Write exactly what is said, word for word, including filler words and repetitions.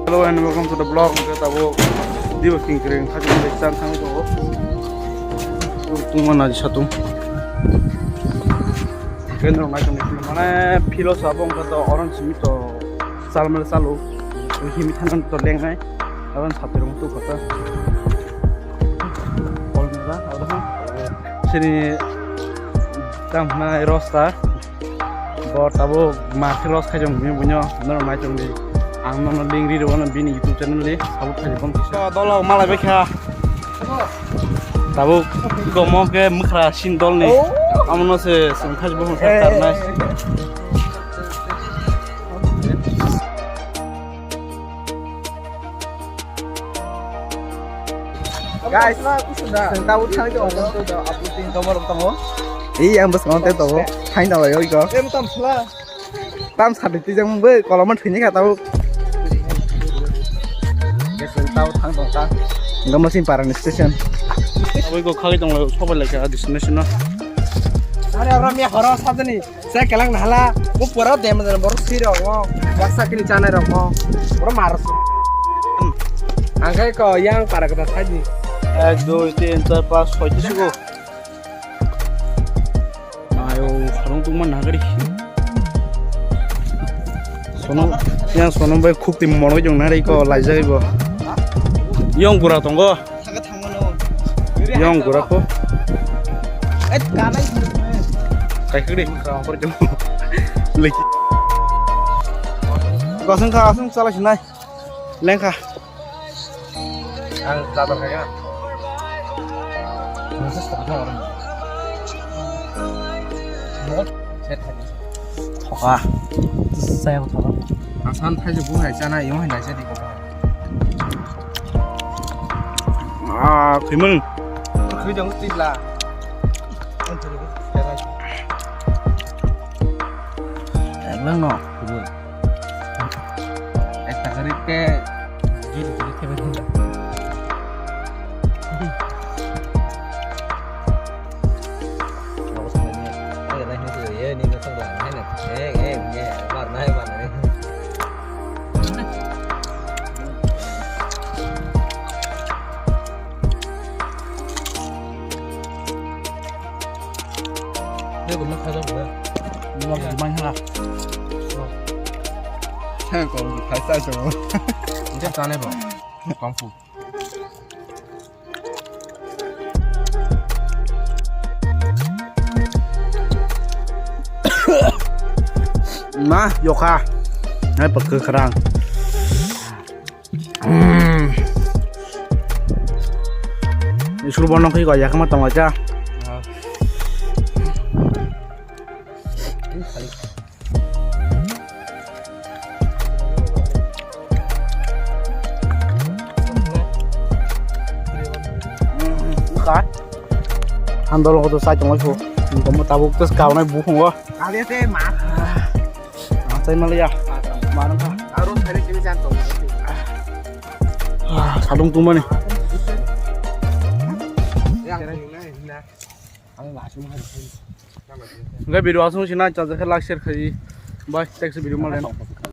Hello and welcome to the vlog. Hwnkhe tabuk Dibo King Kring Khajang Bai chan thangwi tongo. Tungma naji satung. Kendro nai tongwi mane philo sabo wngkha to oron simi to chalmel chalu. Himi thanan to lengnai. Abang sapirong tu kota. Kolmela, abang. Sini tam hwnai rosta. Bo tabuk ma khe roast khai jong bini buino norok nai tong di. Ang nono link ri rwno bini YouTube channel di support khai bom kisa. Dolo malai bai kha. Tabuk gomo ke mwkhra sin dol ni. Oh. Amono se sung khai bom sa tarnai. Guys, chwng tabuk thangwi tongo. Ei, ang bwskango tei tongo. Thaino lai oi ko. Tam sadi twijang bai koloma thwini kha tabuk. Chwng tabuk thang tong ta. Gama sing parani station. Tabuk ko khagwi tong lai, sobai lai kha destination no. Are ora me horo sadani. Se kelang nahala, bo pura dem borok sirok mo, baksa kini chanai rok mo, borok mar. Angkai ko yang para kata thaji. Ek, dui, tin, char, panch, soi tisi go. Ayo, sarong tungma nagari. Sono, yang sono bai khuk tim mono jong nari ko laijai bo. Yang gura tongo. Yang gura ko. Eh, kanai. Kai kri. Leki. Kasang ka, kasang chala sinai. Lengkha. Ang tabar kaya. Thoka. Saya thoka. Ang san thai bu hai chana yung hai nai jadi ko. Ah, khimang. Khui jang tibla. Eklang no, kubul. Ekta kari te. Jiri jiri te. Saya kau di Thai saya cuma. Ini kan aneh bang. Kampung. Ma, yokha. Nai pakka kharang. Mm. Isul bonong khi ko yakma tong aja. Handol ko to sai tong su. Ko mo tabuk tes ka nai bu khongo. Kali te ma. Ah, sai maliya. Marang ka. Aro thari kini jan tong. Ah, sadung tumani. Yang na na. Ang la sum hai. Ngai video asung sina chajak like share khai. Bye, thanks video malen.